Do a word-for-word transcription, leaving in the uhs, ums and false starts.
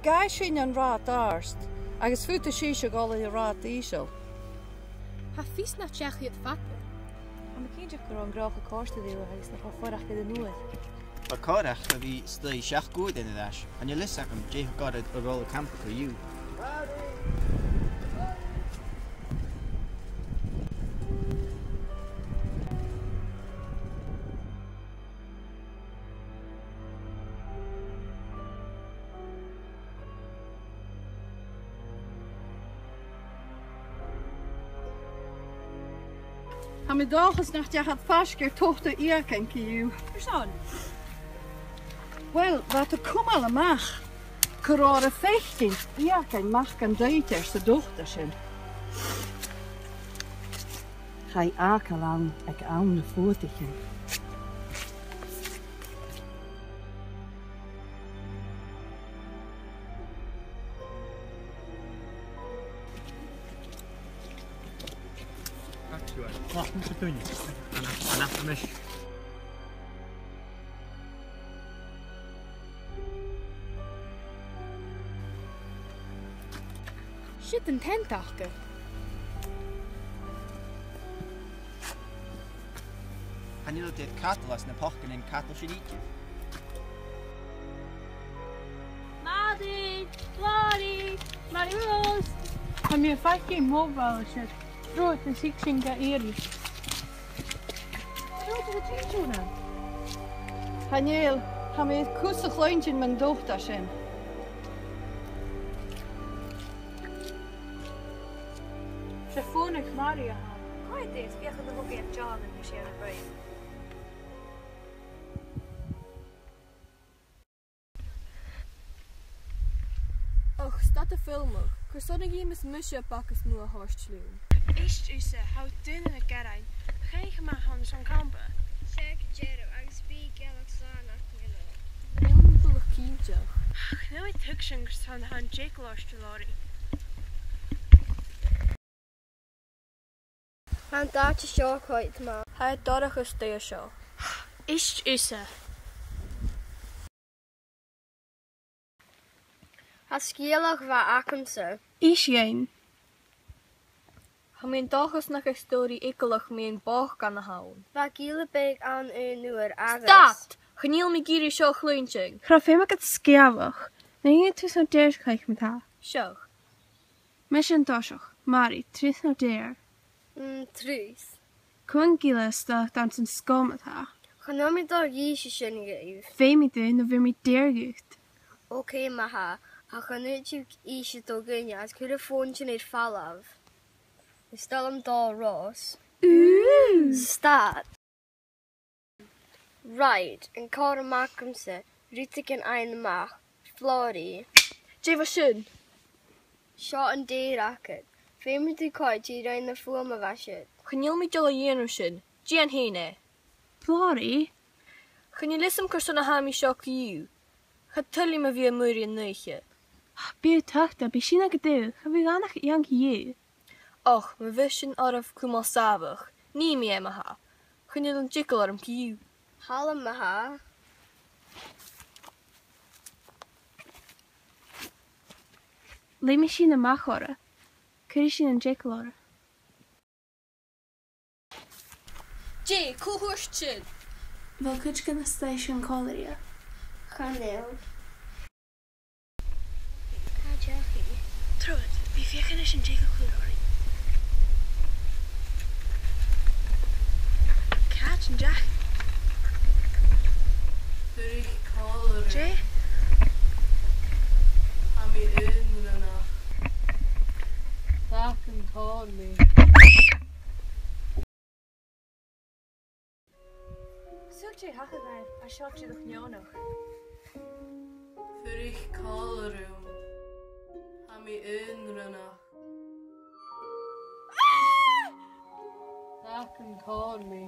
Gabhaidh sinn an rathad àrd, agus faodaidh sibhse a dhol air an rathad ìosal. Tha fios nach deach iad fada. Tha mi cinnteach gun robh an gnothach a' còrdadh riutha agus nach robh faireachdainn air an uair. Tha còir aca a bhith a-staigh seachd uairean air ais. Chan eil fhios agam dè tha goirid a' rola campa co-dhiù. Tha mi an dòchas nach deach iad faisg air tobhta fheuchainn co-dhiù. Carson? Uill, bha iad a' cumail a-mach gun robh iad a' faicinn fheuchainn mac an taighe san tobhta sin. Chaidh fhàgail ann aig àm na fuadaichean. Ach, mise duine. An, an, an, an, Siud an tent aca. Chan eil iad a' cadal anns na pocannan cadal sin idir. Màiri! Flòraidh! Màiri Ròs! Tha mi a' faicinn mobile a-nis. Trobhad, is thig sinn ga iarraidh. Chan eil, tha mi air cus a chluinntinn mun tobhta sin. 'S e fòn aig Màiri a th' ann. Cò aig a tha fios, bidh e a' dol a dh'fhaighinn John an sin a-rithist. Och, stad a' filmeadh. Carson a dh'fheumas mise am baga as motha a thoirt leam? Èist thusa, tha thu a' dùnadh na gearain. Chan eil mi a' faireachdainn cho math anns an campa. Seadh, gu dearbh, agus bidh gealach slàn aca an-diugh. Chan eil mi buileach cinnteach. Chan eil mi a' tuigsinn carson a tha an t-eagal ort, a Flòraidh. Tha an t-àite seo cho math. Tha e dorcha a-staigh an seo. Èist thusa. Tha sgeulachd mhath agamsa. Èist dhuinn. Tha mi an dòchas nach e stòiridh eagalach mu bhoc a th' ann. Bha gille beag ann aon uair agus... Stad! Chan eil mi ag iarraidh seo a chluinntinn. Cha robh feum agad sgeulachd. Nì thu trioblaid no dearg, chaidh mi tha. Seo. Mise an toiseach, Màiri, trioblaid no dearg? Mm, trioblaid. Cò an gille a stad anns an sgòrr a tha? Chan eil mi a' dol a dh'innse sin dhuibh. Feumaidh tu no bheir mi dearg dhut. Ok, ma-thà, ach chan fhaod thu innse do dhuine, is cuir am fòn sin air falbh. Is toil leam dol, Ròs. Ooh. Stad. Right, an cothrom agamsa, rudeigin fhaighinn a-mach, Flòraidh. Dè bha sin? Seo an t-ear agad. Feumaidh tu coimhead ri rinn na fuaimean a bha siud. Chan eil mi dol a dhèanamh sin. Dèan fhèin e. Flòraidh? Chan eil fhios agam carson a tha mi seo co-dhiù. Cha toil leam a bhith a-muigh an oidhche. Bidh thu a' tuiteam, bidh sin agad, cha bhi ann ach eun co-dhiù. Och, ma bhios sin oirbh cumail sàmhach, nì mi e ma-thà. Chan eil an t-eagal orm co-dhiù. Thalla ma-thà. Leumidh sinn a-mach oirre. Cuiridh sinn an t-eagal oirre. Dè, cò thuirt sin? A bheil cuideigin a-staigh san còmhla riut? Chan eil. Càit an deach i? Trobhad, bidh mi a' feuchainn ris an t-eagal a chur oirre. Càit an deach i? Fuirich còmhla rium. Dè? Tha mi aonranach. Fàg an còrr mi. Saoil dè thachair dhuinn, tha seo dìreach neònach. Fuirich còmhla rium. Tha mi aonranach. Fàg an còrr mi.